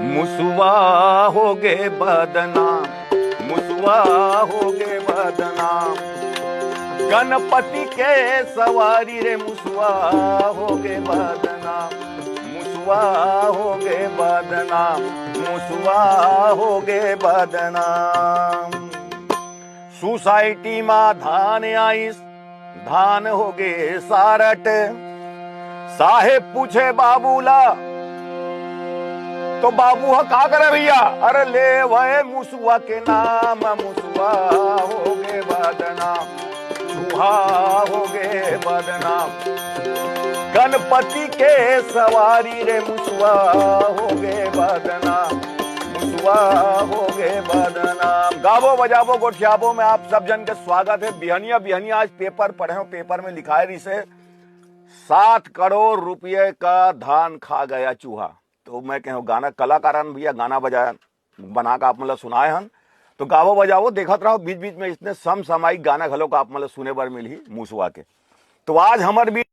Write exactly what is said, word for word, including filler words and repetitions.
मुसवा होगे बदनाम, मुसवा होगे बदनाम, गणपति के सवारी रे मुसवा होगे बदनाम, मुसवा होगे बदनाम, मुसवा होगे बदनाम। सोसाइटी मा धान आइस, धान होगे सारट। साहेब पूछे बाबू ला, तो बाबू ह का करे भैया? अरे लेवय मुसवा के नाम, मुसवा होगे बदनाम, चूहा होगे बदनाम, गणपति के सवारी रे मुसवा होगे बदनाम, मुसवा होगे बदनाम। गाबो बजाबो गोठियाबो में आप सब जन के स्वागत हे। बिहनिया बिहनिया आज पेपर पढ़ेंव, पेपर में लिखाय रिहिसे, सात करोड़ रुपये का धान खा गया चूहा। तो मैं कहेंव गाना कलाकारन भैया गाना बजाय बना के आप मन ला सुनाय हन, तो गाबो बजाबो देखत रहव, बीच बीच में इसने समसामयिक गाना घलो का आप मन ला सुने बर मिलही मुसवा के। तो आज हमर बीच